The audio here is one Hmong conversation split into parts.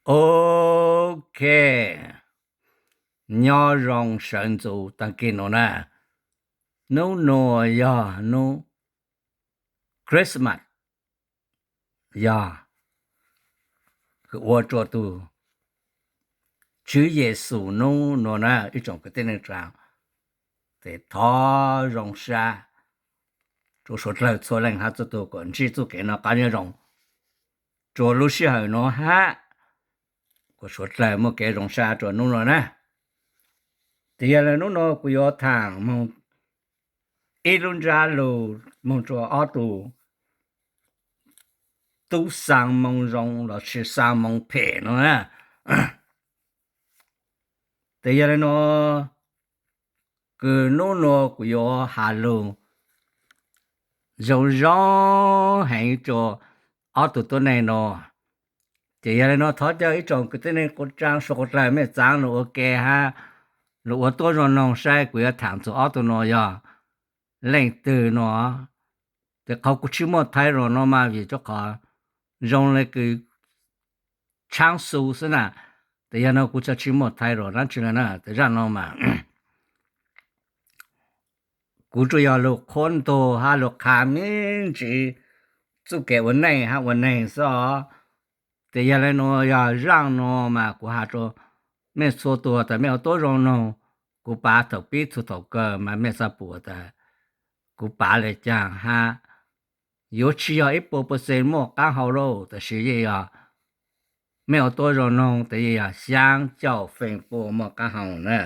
Ok, nyob zoo sawv ntxuv tag kis no na. Hnub nuav yog hnub Christmas, yog kws ua rua tug Tswv Yexus nub nuav na ib tsoom kwv tij neej tsaa. Ces thov zoo sab rua suav dlawg txhua leej hab txhua tug kuas ntsib txuj kev noj qaab nyob zoo rua lub sij hawm nuav hab kuas suav dlawg muaj kev zoo sab rua nub nuav na. Ces yog le nub nuav kuv yuav thaam moog ib lub ntsab lug moog rua ob tug tub xaa moo zoo lossis xaa moo phem nuav na. Ces yog le nuav kws nub nuav kuv yuav has lug zoo zoo heev rua ob tug tuab neeg nuav. Ces yog le nuav thov caw ib tsoom kwv tij neej tsaa suav dlawg mej txaav lug ua ke hab lug ua tuab zoo noog saib kuv yuav thaam txug ob tug nuav yog leej twg nuav. Ces qhov kuv tsi muaj title nuav mas vim rua qhov zoo le kws tshaab xu xwb na. Ces yog nuav kuv tsi muaj title dlaab tsi le na. Ces zaaj nuav mas kuv tsuas yog lug qhuab ntuas hab lug qha me ntsis txuj kev ua neej hab ua neeg xwb os. Ces yog le nuav yog zaaj nuav mas kuv has rua mej txhua tug tas mej ua tuab zoo noog. Kuv pav thaum pib txug thaum kawg mas mej xaav pum tas kuv pav le caag hab yuav tsi yog ib puas percent muaj qaab hau lauj, tab sis yeej yog mej ua tuab zoo noog tes yeej yog xyaab caum feem pua muaj qaab hau na.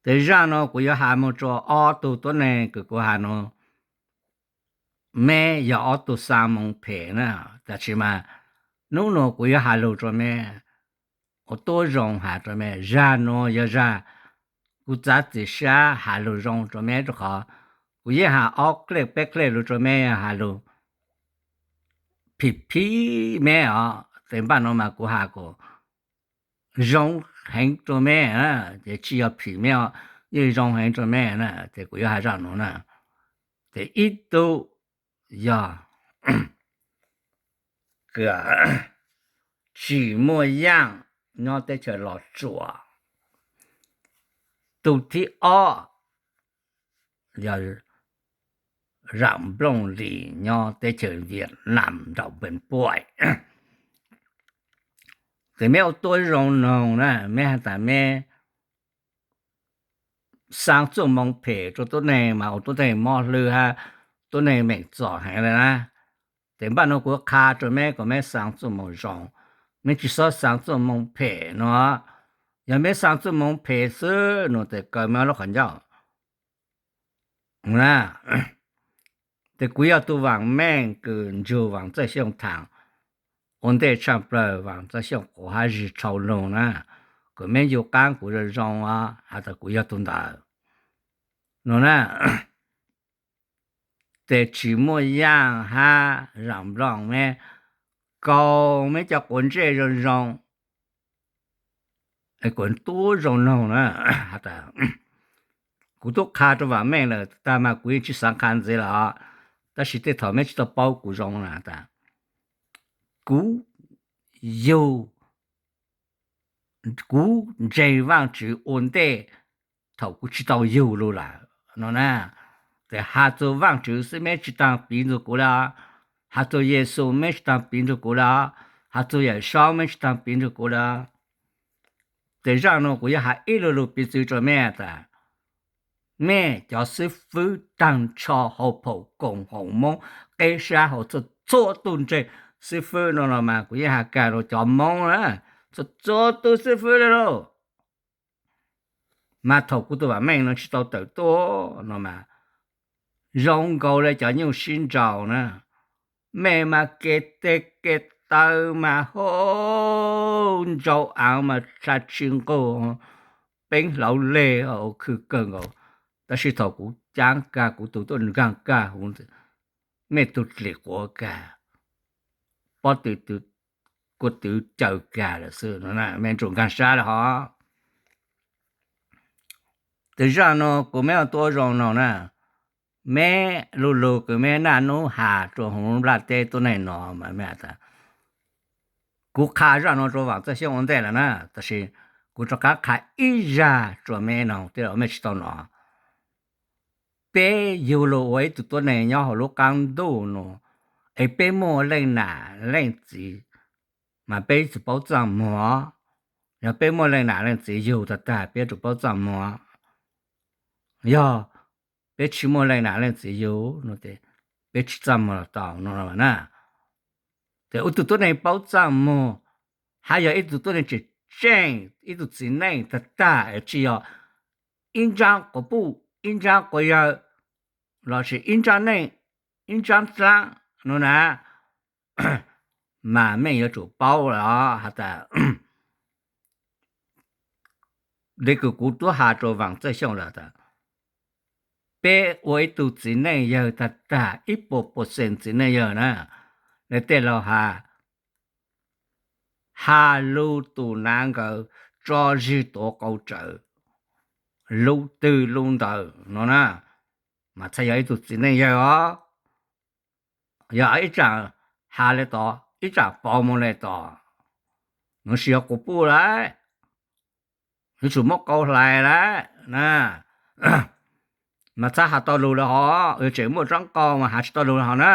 Ces zaaj nuav kuv yuav has moog rua ob tug tuab neeg kws kuv has nuav, meb yog ob tug xaa moo phem na. Tab sis mas nub nuav kuv yuav has lug rua meb ua tuab zoo has rua meb, zag nuav yog zag kuv txav txim sab has lug zoo rua meb rua qhov kuv yeej has ob dlej peb dlej lug rua meb has lug phim phim meb os. Ces npaj nuav mas kuv has kuas zoo heev rua meb, ces tsi yog phim meb os, yeej zoo heev rua meb na. Ces kuv yuav has zaaj nuav na. Ces ib tug yog tsim muaj yaaj nyob teb chaws Los Tsuas. Tug thib ob yog zaam nplooj lis nyob teb chaws Vietnam nraum Pes Puaj. Ces meb ua tuab zoo noog na, meb has tas meb xaa txuj moo phem rua tuab neeg mas ua tuab neeg mob hlwb hab tuab neeg meem txom heev le na. Ces npaj nuav kuv qha rua meb kuas meb xaa txuj moo zoo, meb tsi xob xaa txuj moo phem nuav. Yog meb xaa txuj moo phem xwb nuav tes kaw meb lub qhov ncauj na. Ces kuv yog tug vaam meej kws nrug Vaam Txawj Xyooj thaam ua ntej tshaaj plawg, Vaam Txawj Xyooj quas hab zig tshau lug na, kuas meb ncu qaab kuv zoo zoo os, has tas kuv yog tug ntawd nuav na. Ces tsim muaj yaaj hab zaam nplooj meb kaus meb cov quav ntsej zoo zoo, kuas tuab zoo noog na. Has tas kuv tub qha rua vaam meej lawm tag mas kuv yeej tsi xaav qha ntxiv lawm os, tab sis tej thaum meb tsi tau paub kuv zoo na tas kuv yug, kuv ntseeg Vaajtswv ua ntej thaum kuv tsi tau yug lug lawm no na. Ces has txug Vaajtswv xwb meb tsi taag piv nrug kuv le os, has txug Yexus meb tsi taag piv nrug kuv le os, has txug Yawm Saub meb tsi taag piv nrug kuv le os. Ces zaaj nuav kuv yuav has ib lu lug piv txwv rua meb tas mej cov xib fwb taag nrho hauv phaum koom haum Moob qeb sab hauv txhua txhua tug ntseg xib fwb no los mas kuv yeej has kag rua cov Moob na, txhua txhua tug xib fwb le lauj. Mas thaum kuv tug vaam meej no tsi tau tawm tuaj no mas zoo nkaus le cov nyuj sib nraus na, mej mas ke teg ke taw mas hau ntsau aav mas dlha tsi nqug, peeb hlauv leg ua khw kawg nkaus. Tab sis thaum kuv caab kag kuv tug tuaj nkaag kag huv, mej tug dlim quav kag, pob tw, kua twv caws kag lawm xwb, mej ntsum nkaag sab lawm hov. Tes zaaj nuav kuv meb ua tuab zoo noog na, meb lu lug kws meb naj nub has rua huv nplaj teb tuab neeg no mas meb has tas Kuv qha zaj no rau Vam Txawj Xyooj ua ntej lawm na, tab sis kuv rov qab qha ib zaj rau mej no tej zaum mej tsis tau hnov. Peb yug lug ua ib tug tuab neeg nyob hauv lub qaab ntuj no, es peb muaj leej nam leej txiv, mas peb yuav tsum paub txaj muag. Yog peb muaj leej nam leej txiv yug tag tag peb yuav tsum paub txaj muag. Yog peb tsis muaj leej nam leej txiv yug no ces peb tsis txaj muag los tau no na. Ces ua tug tuab neeg paub txaj muag, hab yog ib tug tuab neeg tseem tseej, ib tug txiv neej tag tag es tsis yog ib ntsab quas puj ib ntsab quas yawg lossis ib ntsab neej ib ntsab dlaab no na, mas mej yuav tsum paub los has tas, le kws kuv tub has rau Vam Txawj Xyooj lawm tas, peb ua ib tug txiv neej yawg tag tag ib puas percent txiv neej yawg na, le tej laug has, has lug tus nav nkawd tso zig tuav qau tsawv, lub twg lub ntawd no na, mas txhaj yog ib tug txiv neej yawg os. Yog ib tsaam has le tod ib tsaam pauv moog le tod, nuav tsis yog quas puj lawm, yuav tsum muab qau hlais lawm na. Mas txhaj has tau lug lawm hov, yog tseem muaj tsaab qau mas has tsis tau lug lawm hov na.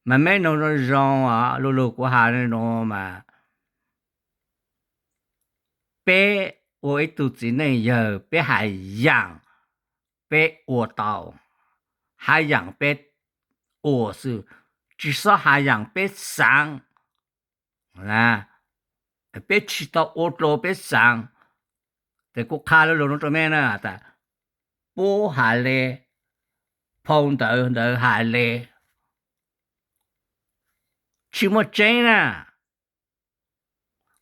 Mas meb noog zoo zoo, lu lug kuv has nuav mas, peb ua ib tug txiv neej yawg peb has yaam peb ua tau, has yaam peb ua xwb, tsis xob has yaam peb xaav. Peb tsis tau ua dlua peb xaav. Ces kuv qha lu lug nuav rau meb na tas, puab has le, phau ntawv ntawd has le, tsis muaj tseeb na.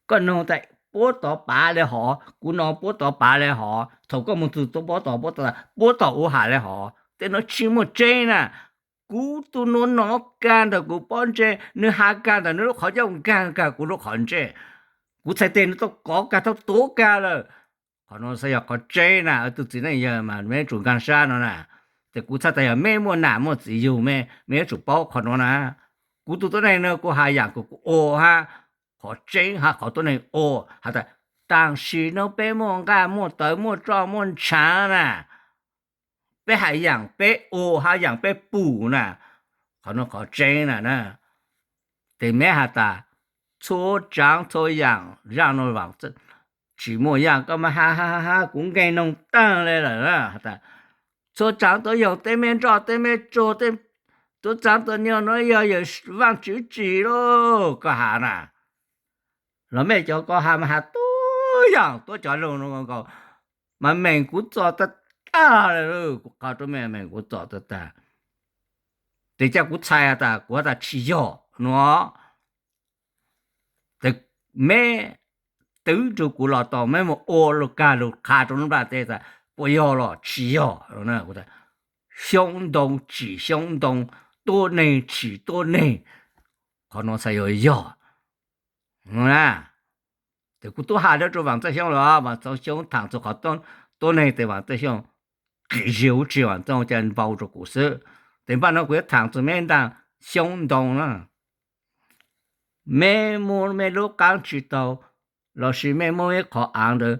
Koj noog tas puab tod pav le hov, kuv no puab tod pav le hov, thaum koj moog txug puab tod, puab tod ua has le hov, tej nuav tsis muaj tseeb na. Kuv tug nuav nov kag ntawm kuv pob ntseg, nwg has kag ntawm nwg lub qhov ncauj, nkaag kag kuv lub qhov ntseg. Kuv txhais tes nwg tau kov kag, tau tuav kag lawm. Qhov nuav xav yog qhov tseeb na, tug txiv neej yawg mas meb yuav tsum nkaag sab no na. Ces kuv txhaj tas yog meb muaj nam muaj txiv yug meb, meb yuav tsum paub qhov nuav na. Kuv tug tuab neeg no kuv has yaam kuv ua hab, qhov tseeb hab qhov tuab neeg ua has tas, tam sim no peb muaj nqaj muaj tawv muaj roj muaj ntshaav na, peb has yaam peb ua hab yaam peb pum na. Qhov nuav qhov tseeb na. Ces meb has tas, txhua tsaav txhua yaam, zaaj nuav vaam tsis muaj yaaj, koj mas has has has kuv nkeeg noog taag le lawm na. Txhua tsaav txhua yaam, tej mej nroj tej mej tsuag, txhua tsaav txhua yaam nuav yog yawm Vaajtswv tsim lauj, koj has na. Los mej cov koj has mas has tuab yaam tuab cov lug nkaus, mas meem kuv txom tag tag le, kuv qha rau mej meem kuv txom tag tag. Ces ca kuv txhais has tas kuv has tas tsis yog nuav. Ces meb twv rua kuv los tau, meb mus ua lug kag lug qha rua lub nplaj teb tas puas yog los tsis yog. Xyoob ntoo tsim xyoob ntoo, tuab neeg tsim tuab neeg, qhov nuav xav yog yog. Ces kuv tub has rua Vaam Txawj Xyoob lawm, Vaam Txawj Xyoob thaam txug qhov tuab neeg tes Vaam Txawj Xyoob qhia zig ub tsi, Vaam Txawj Xyoob ca npau rua kuv xwb. Ces npaj no kuv yuav thaam txug meb ntaag xyoob ntoo na. Meb muab meb lub qaab tsi taug lossis mej muab meb qhov aav ntawd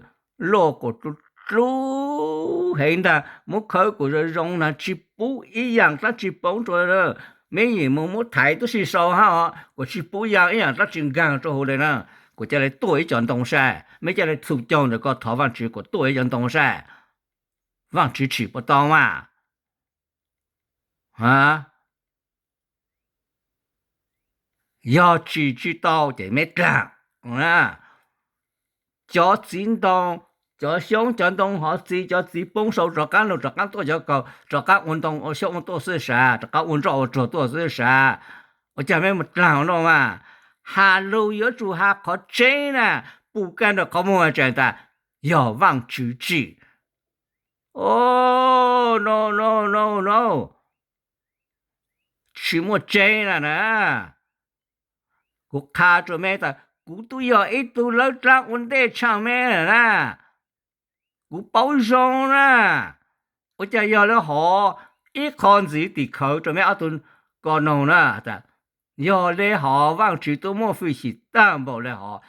luaj kuas dlub dlub heev ntaag, muab khawb kuas zoo zoo ntaag, tsi pub ib yaam dlaab tsi poob rua. Meb yeem moog muab thaiv tub si sau hab os, kuas tsi pub ib yaam dlaab tsi nkaag rua huv le na. Kuas ca le tuaj ib cov ntoo saib, meb ca le txhum caug ntawm ko thov Vaajtswv kuas tuaj ib cov ntoo saib, Vaajtswv tsim puas tau mas. Yog tsim tsi tau ces meb dlaag. Cov txiv ntoo, cov xyoob cov ntoo hov txiv, cov txiv poob sau rov qaab lug rov qaab tuaj cov kaug, rov qaab ua ntoo ua xyoob ua tuaj xwb sav, rov qaab ua nroj ua tsuag tuaj xwb sav. Ua caag meb mus dlaag ua luaj mas? Has lug yuav tsum has qhov tseeb na, pum kag ntawm qhov muag tseem tas yog Vaajtswv tsim. O, no no no no, tsi muaj tseeb na na. Kuv qha rua meb tas kuv tub yog ib tug lawv dlaab ua ntej tshaaj meb na. Kuv paub zoo na. Ua caag yog le hov? Ib qho ntxiv tim khawv rua meb ob tug ko noog na tas, Yog le hov Vaajtswv tub muaj fwj chim taag npaum le hov,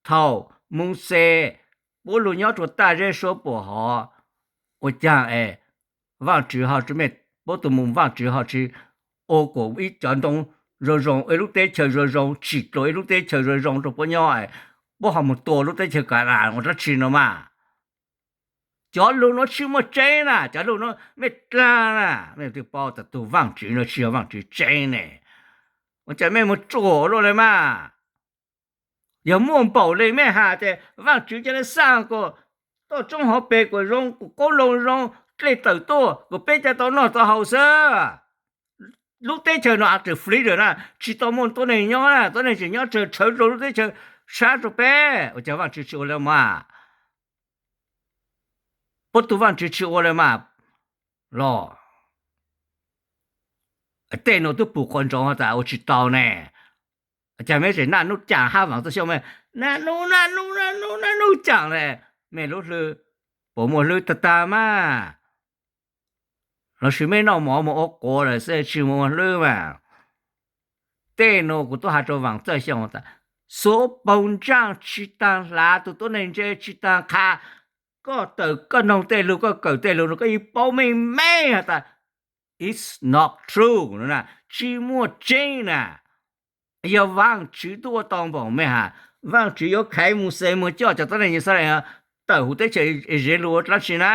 thaum Mauxes puab lug nyob rua taaj zeb suab puam hov, ua caag es Vaajtswv ho tsi, puab tug Vaajtswv ho tsi ua kuas ib cov ntoo zoo zoo, ib lub teb chaws zoo zoo, tsim dlua ib lub teb chaws zoo zoo rua puab nyob, puab ho moog tua lub teb chaws Kanas ua dlaab tsi no mas? Cov lug nuav tsi muaj tseeb na, cov lug nuav mej dlaag na, mej twb paub tas tug Vaajtswv nuav tsi yog Vaajtswv tseeb ne. Ua cas mej moog tsuam luaj le mas? Yog muaj npaum le mej has tas Vaajtswv ca le xaaj kuas toj roob hauv pes kuas zoo, kuas qoob loo zoo, dlej tawm tuaj kuas peb ca tau noj tau haus xwb. Lub teb chaws nuav a tseem freedom na, tsi tau muaj tuab neeg nyob na, tuab neeg tseem nyob tsawg, tshawv rua lub teb chaws sab rua peb, ua cas Vaajtswv tsi ua le mas? Puab tug Vaajtswv tsi ua le mas los? Tej nuav tub pum quas ntsoov has tas ua tsi tau ne. Cas mej tseem naj nub caam hab Vaam Txwj Xyooj, mej naj nub naj nub naj nub naj nub caam le? Mej lub hlwb puas muaj hlwb tag tag mas? Lossis mej noj mov moog ua quav lawm xwb tsi muaj hlwb mas? Tej nuav kuv tub has rua Vaam Txwj Xyooj tas, xuv paug ntsaaj tsi taag hlaav, tug tuab neeg ntse tsi taag qha. Koj tawm koj noog tej lug, koj kawm tej lug no koj yeej paub meej meej has tas it's not true no na, tsi muaj tseeb na. Yog Vaajtswv tub ua tau npaum mej has, Vaajtswv yuav khaiv Mauxes moog coj cov tuab neeg Yixalayees tawm huv teb chaws Iziv lug ua dlaab tsi na?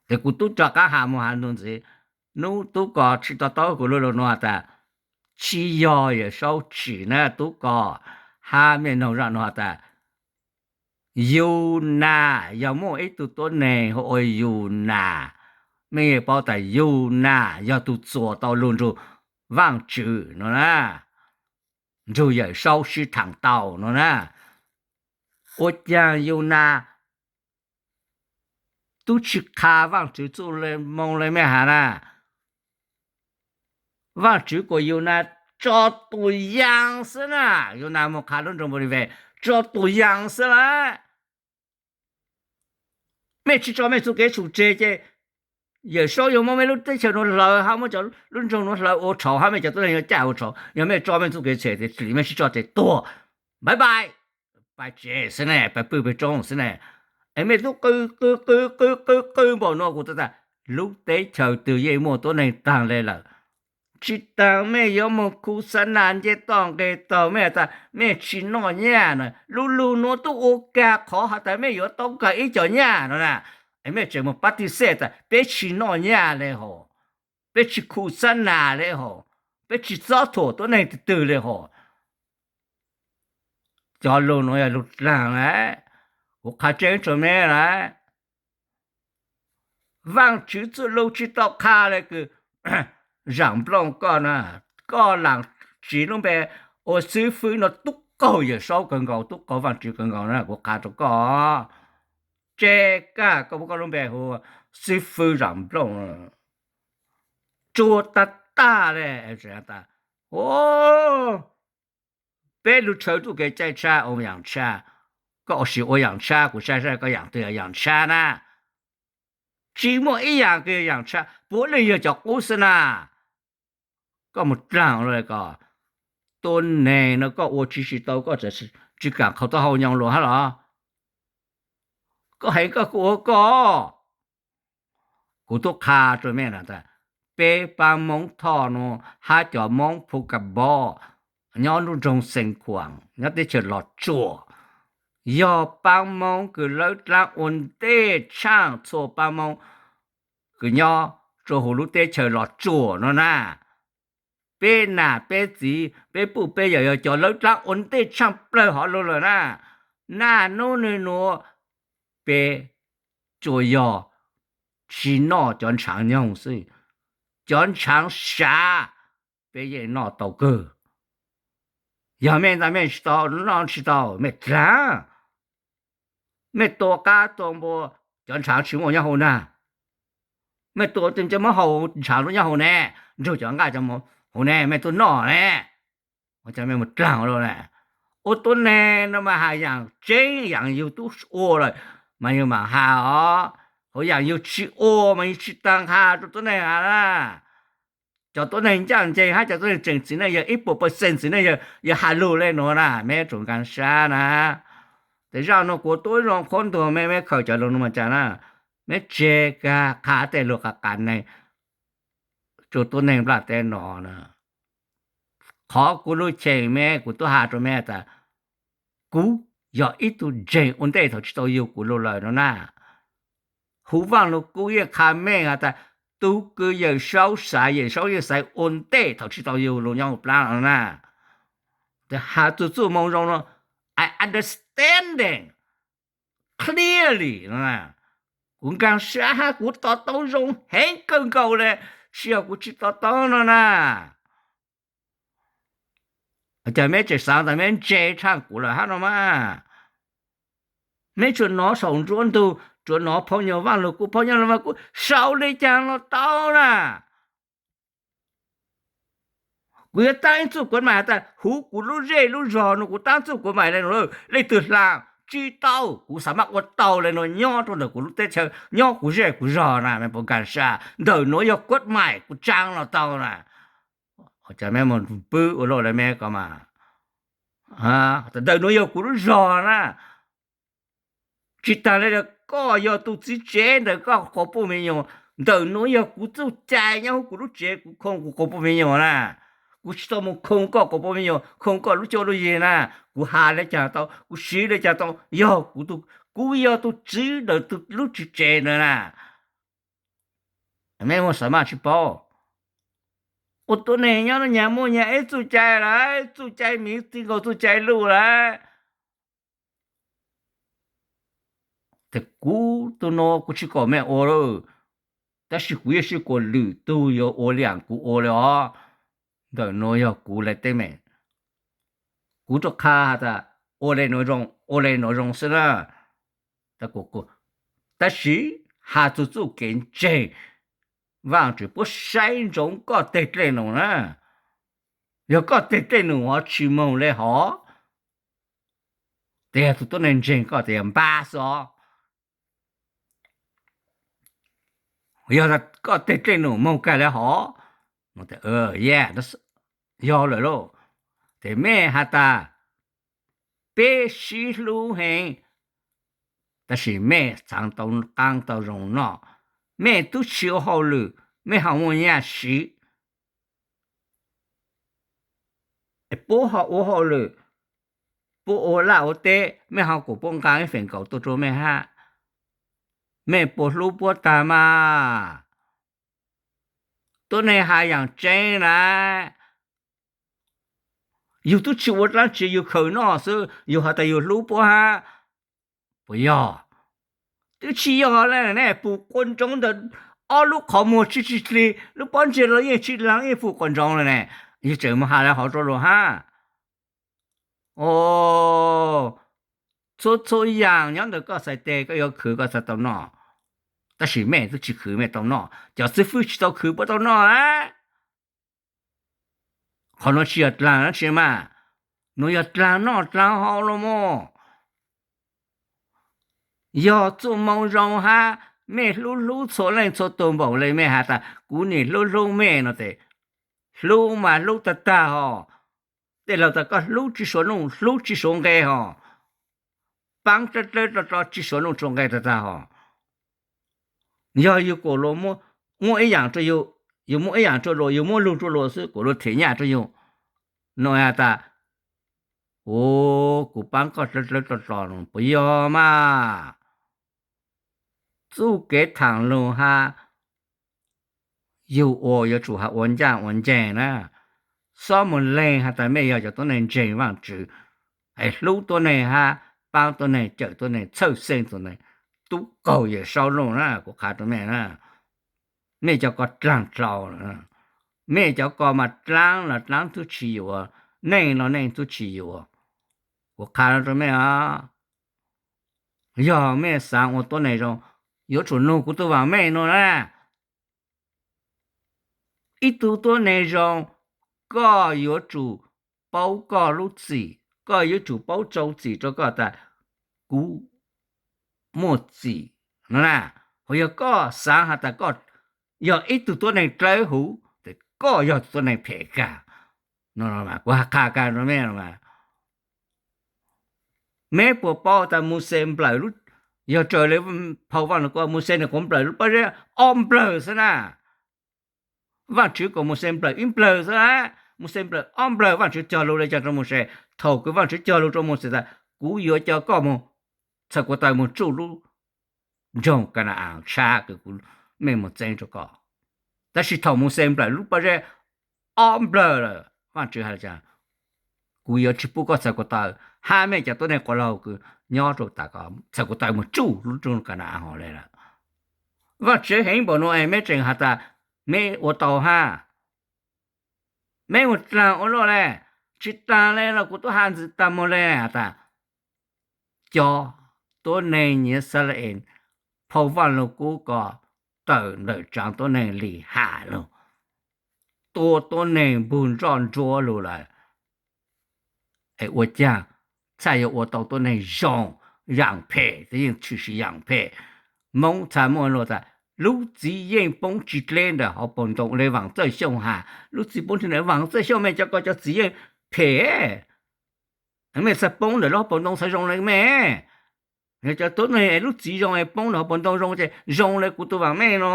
Tes kuv tub rov qaab has moog has nub ntxiv, nub tub ko tsi to taub kuv lug lug nuav has tas, tsi yog Yawm Saub tsim na tub ko, hab mej noog zaj nuav has tas, Yus Nas, yog muaj ib tug tuab neeg hu ua Yus Nas, mej yeej paub tas Yus Nas yog tug txuas tau lug nrug Vaajtswv no na, nrug Yawm Saub sib thaam tau no na. Ua caag Yus Nas tub tsi qha Vaajtswv txuj le moo le mej has na? Vaajtswv kuas Yus Nas tso tus yas xwb na, Yus Nas moog qha lub nroog Npunives tso tus yas xwb lawm. Mej tsi tso mej txuj kev tshum tseg ces Yawm Saub yuav muab mej lub teb chaws nuav hlawv hab muab cov lub nroog nuav hlawv ua tshauv hab mej cov tuab neeg yuav caj ua tshauv. Yog mej tso mej txuj kev tseg tes cia li mej sib tso tes tuag, bye bye, pais tsev xwb ne, pais pw pem roob xwb ne. Es mej tub qw qw qw qw qw qw npaum nuav kuv tas, lub teb chaws twg yeej muaj tuab neeg taag le lawm. Tsi taag mej yuav moog khu xab nas nce toj nqes taug, mej has tas mej tsi noj nyaj na, lub lug nuav tub ua kag qhov has tas mej yuav tau kag ib co nyaj no na. Es mej tseem moog pab tij xej tas peb tsi noj nyaj le hos, peb tsi khu xab nas le hos, peb tsi txob thuam tuab neeg twg twg le hos. Cov lug nuav yog lug dlaag lawm, kuv qha tseeb rua mej lawm. Vaajtswv txuj lug tsi tau qha le kws Zaam Nplooj koj na, koj laam tsiv lub npe ua xib fwb no tub qaug Yawm Saub kawg nkaus, tub qaug Vaajtswv kawg nkaus na, kuv qha rua koj. Tseg kag koj muab koj lub npe hu xib fwb Zaam Nplooj, tsuag tag tag le. Peb lug tshaw txuj kev caij tshab ua yaam tshab, koj ua si ua yaam tshab, kuv saib saib koj yaam twg yaam tshab na. Tsi muaj ib yaam kws yaam tshab, puav leej yog cov qub xwb na. Koj mus dlaag le ko, tuab neeg no koj ua tsi tsi tau, koj tsi kaam qhauv taub hau nyoo lug hab los? Koj heev koj kuj ua koj. Kuv tub qha rua mej tas, peb paab Moob Thoj nuav hab cov Moob Phu Ka Npob nyob lub nroog Xeev Khuam nyob teb chaws Los Tsuas, yog paab Moob kws lawb dlaab ua ntej tshaaj txhua paab Moob kws nyob rua huv lub teb chaws Los Tsuas no na. Peb nam peb txiv peb puj peb yawm yog cov lawb dlaab ua ntej tshaaj plawg hov lug lawm na. Naj nub nwg nuav peb tsuas yog tsi noj cov ntshaav nyoog xwb, cov ntshaav sav peb yeej noj tau kawg. Yog mej ntag mej tsi tau noj tsi tau mej dlaag, mej tua qaab tua npua, cov ntshaav tsi muaj nyob huv nag. Mej tua cov muab haus ntshaav nyob huv ne, nrug cov nqaj cov huv ne mej tuaj noj ne. Ua cas mej mus dlaag ua luaj na? Ua tuab neeg no mas has yaam tseeb, yaam yug tub ua lawm mas yug maam has os. Hauv yaam yug tsi ua mas yug tsi taag has rua tuab neeg has na. Cov tuab neeg ncaj ncees hab cov tuab neeg tseem txiv neej yawg ib puas percent txiv neej yawg has lug le nuav na, meb yuav tsum nkaag sab na. Tes zaj nuav kuv tub zoo qhuab ntuas meb, meb khaws cov lug nuav mas cas na, meb tseg kag qha tej lug qas qas neeg rua tuab neeg nplaj teb no na. Qhov kuv lug cheem meb, kuv tub has rua meb tas, kuv yog ib tug ntseeg ua ntej thaum tsi tau yug kuv lug lawm no na. Huv Vaaj Lug Kub yeej qha meej has tas, tug kws Yawm Saub xaiv, Yawm Saub yeej xaiv ua ntej thaum tsi tau yug lug nyob huv plab no na. Has txug txuj moo zoo no, I understanding clearly no na. Kuv nkaag sab hab kuv to taub zoo heev kawg nkaus le, tsi yog kuv tsi to taub no na. Cas meb tseem xaav tas meb ntse tshaaj kuv lawm hab no mas? Meb tsuas nov saum nruab ntug, tsuas nov phau nyuas Vaaj Lug Kub, phau nyuas Vaaj Lug Kub sau le caag los tau na. Kuv yuav taab ib txuj kuv maim has tas huv kuv lub zej lub zog no, kuv taab txuj kuv maim le nuav, leej twg hla tsi tau, kuv xaav maj ua tau le nuav nyob rua ntawm kuv lub teb chaws, nyob kuv zej kuv zog na, meb puas nkaag sab? Ntawm nuav yog kuv maim kuv tsaa los tau na. Cas meb moog pwb ua luaj le meb ko mas. Ntawm nuav yog kuv lub zog na. Tsi taag le koj yog tug txiv tsev ntawm koj quas puj me nyuam, ntawm nuav yog kuv txuj cai nyob huv kuv lub tsev, kuv khoo kuv quas puj me nyuam na. Kuv tsi tau moog khoo koj quas puj me nyuam, khoo koj lub cuab lub yig na. Kuv has le caag tau, kuv siv le caag tau, yog kuv, kuv yog tug tswv ntawm lub tsev ntawd na. Meb muaj xav maj tsi paub. Ua tuab neeg nyob nyav muaj nyav ib txuj cai lawm, txuj cai miv txij nkaus txuj cai luj lawm. Tes kuv tug nuav kuv tsi kom mej ua lawm, tab sis kuv yeej sib kuas lwm tug yuav ua li kuv ua le os. Ntawm nuav yog kuv le teeb meem. Kuv rua qha has tas ua le nuav zoo, ua le nuav zoo xwb na. Tab sis has txug txuj kev ntseeg, Vaajtswv puab saib ntsoov koj teg dlej num na. Yog koj teg dlej num ho tsi moog le hov, tes yog tug tuab neeg ntseeg koj tes yog npab xwb os. Yog koj teg dlej num moog kag le hov, yog lawm lauj. Tes mej has tas peb sib hlub heev, tab sis mej txaav tau qaab tau zoo noj, mej tub tsi ua hauj lwm, mej ho muaj nyaj siv. Puab ho ua hauj lwm, puab ua laj ua teb, mej ho kom puab nqaa ib feem kaum tuaj rua mej hab, mej puas hlub puab tag mas? Tuab neeg has yaam tseeb na, yug tub tsi ua dlaab tsi, yug khaws noj xwb, yug has tas yug hlub puab hab, puas yog? Twb tsi yog le ne, pum quas ntsoov ntawm ob lub qhov muag tsi tsi dlig, lub pob ntseg los yeej tsi dlaag, yeej pum quas ntsoov le ne, yug tseem moog has le hov rua luag hab. Txhua txhua yaam nyob ntawm koj xaiv teg, koj yuav khwv koj xaiv tau noj, tab sis mej tub tsi khwv mej tau noj, cov xib fwb tsi tau khwv puab tau noj a. Qhov nuav tsi yog dlaag dab tsi mas, nuav yog dlaag noj dlaag haus los mas. Yog txuj moo zoo hab, mej hlub hlub txhua leej txhua tug npaum le mej has tas kuv nim hlub hlub mej no tes, hlub mas hlub tag tag hos. Tej laug tas koj hlub tsi suav nuj hlub tsi suav nqe hos, paab dlawb dlawb dlo dlo tsi suav nuj suav nqe tag tag hos. Yog yug kom luag muab ib yaam rua yug, yug muab ib yaam rua luag, yug muab lug rua luag xwb, kom luag them nyaj rua yug, no has tas, u, kuv paab koj dlawb dlawb dlo dlo no puas yog mas? Txuj kev thaam lug hab, yug ua yuav tsum has ua ncaaj ua nceeg na. Xob moog leeg has tas mej yog cov tuab neeg ntseeg Vaajtswv, es hlub tuab neeg hab paab tuab neeg, cawm tuab neeg, txhawj xeeb tuab neeg, tub qaug Yawm Saub lug na, kuv qha rua mej na. Mej cov ko dlaag dlhau, mej cov ko mas dlaab los dlaab tub tsi yuav, neej los neej tub tsi yuav. Kuv qha rua mej os, yog mej xaav ua tuab neeg zoo, yuav tsum nug kuv tug vaam meej no na. Ib tug tuab neeg zoo, koj yuav tsum paub koj lub txim, koj yuav tsum paub rau txim rua koj tas kuv muaj txim no na. Ho yog koj xaav has tas koj yog ib tug tuab neeg dlawb huv, koj yog tus tuab neeg phem kag. Kuv has qha kag rau mej, meb puas paub tas Mauxes nplawm, yog raws li phau Vaj Lug Kub, Mauxes nws qhuav nplawm lub pob zeb ob nplawg xwb na. Vaajtswv kom Mauxes nplawm ib nplawg xwb na, Mauxes nplawm ob nplawg. Vaajtswv cog lug le caag rau Mauxes? Thaum kws Vaajtswv cog lug rau Mauxes tas kuv yuav coj koj moog txhais ko taw moog tsuj lub nroog Ka na-as tshab kws kuv mej moog txeeb rau koj. Tab sis thaum Mauxes nplawm lub pob zeb ob nplawg lawm, Vaajtswv has tas kuv yuav tsi pub koj txhais ko taw hab mej cov tuab neeg quas laug kws nyob rau tas ko txhais ko taw moog tsuj lub nroog Ka na-as hov le lawm. Vaajtswv heev npaum nuav es meb tseem has tas meb ua tau hab? Meb ua raag ua luaj le, tsi taag le los kuv tub has ntxiv taag moog le has tas cov tuab neeg Yixalayees, phau Vaj Lug Kub ko tawm ntawm tsaav tuab neeg Lihas lug, tua tuab neeg npug nroj nruab lug lawm. Es ua caag txhaj yuav ua tau tuab neeg zoo? Yaam phem twb yeej tshwm sim yaam phem. Moob txha muaj lug tas lub txiv yeej poob tsi dleb ntawm hauv paus ntoo le Vaam Txawj Xyooj has. Lub txiv poob dleb ntawm Vaam Txawj Xyooj, mej cov ko cov txiv yeej phem. Mej txhaj poob ntawm lub hauv paus ntoo txhaj zoo le mej. Yog cov tuab neeg es lub txiv zoo es poob ntawm hauv paus ntoo zoo ces zoo le kuv tug vaam mej no.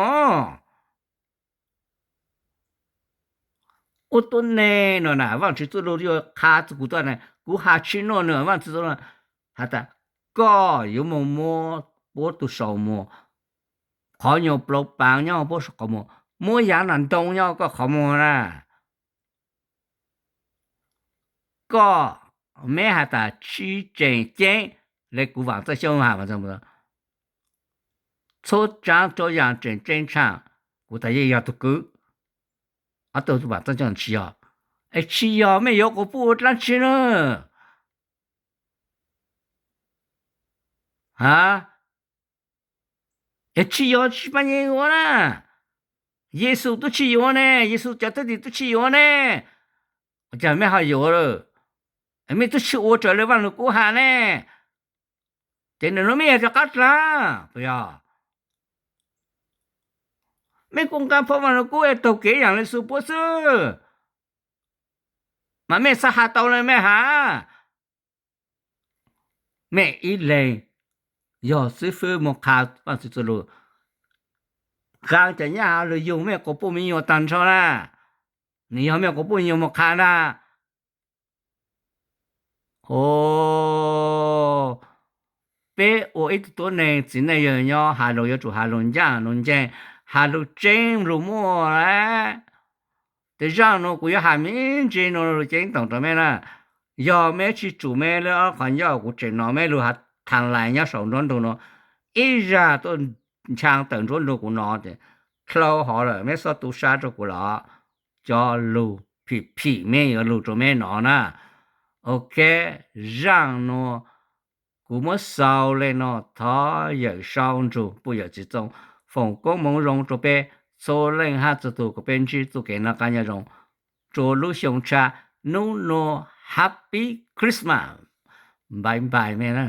Ua tuab neeg no na, Vaajtswv txuj lug yuav qha txug kuv tuaj na, kuv has tsi nuaj nws. Vaajtswv txuj lug has tas koj yuav moog muab puab tug sau muag, qhov nyuag plaub paab nyob puab sau qhov muag, muab yaav nas ntoo nyob koj qhov muag na. Koj, meb has tas tsi tseem ceeb le kuv Vaam Txawj Xyooj has. Txhua tsaav rua yaam tseem ceeb tshaaj, kuv tas yeej yog tug kwv. Ob tug Vaam Txawj Xyooj tsi yog. Es tsi yog mej yuav quas puj ua dlaab tsi na? Ha? Es tsi yog tsi paab yeej ua na. Yexus tub tsi yuav ne, Yexus cov thwj tim tub tsi yuav ne. Ua caag mej ho yuav lawm? Mej tub tsi ua raws le Vaaj Lug Kub has ne. Ces nws nuav mej yog rov qaab dlaag puas yog? Mej kuj nqaa phau Vaaj Lug Kub es taug kev yaam le xu puab xwb, mas mej xaav has tau le mej has. Mej ib leeg yog xib fwb moog qha Vaajtswv txuj lug, qaa cov nyaj has lug yug mej quas puj me nyuam taag nrho na. Nws yog mej quas puj me nyuam moog qha ntag. O, peb ua ib tug tuab neeg txiv neej yawg nyob has lug yuav tsum has lug ncaaj lug nceeg, has lug tseeb lug muaj lawm. Tes zaaj nuav kuv yuav has me ntsis nuav lug ceeb toom rau mej na. Yog mej tsi tsum mej lub ob qhov ncauj, kuv tseem nov mej lug has thaam lais nyob saum nruab ntug nuav, ib zag tuaj ncha tawm nruab ntug kuv nov ces dlhau hov lawm, mej xob tu sab rua kuv los. Cov lug phim phim mej yuav lug rua mej nov na. Ok, zaaj nuav kuv muab xaus le nuav, thov yawm saub nrug puj yawm txiv txooj foom koob moov zoo rua peb txhua leej hab txhua tug kom peb ntsib txuj kev noj qaab nyob zoo rua lub xyoo tshab nub nuav. Happy Christmas. Bye bye mej na.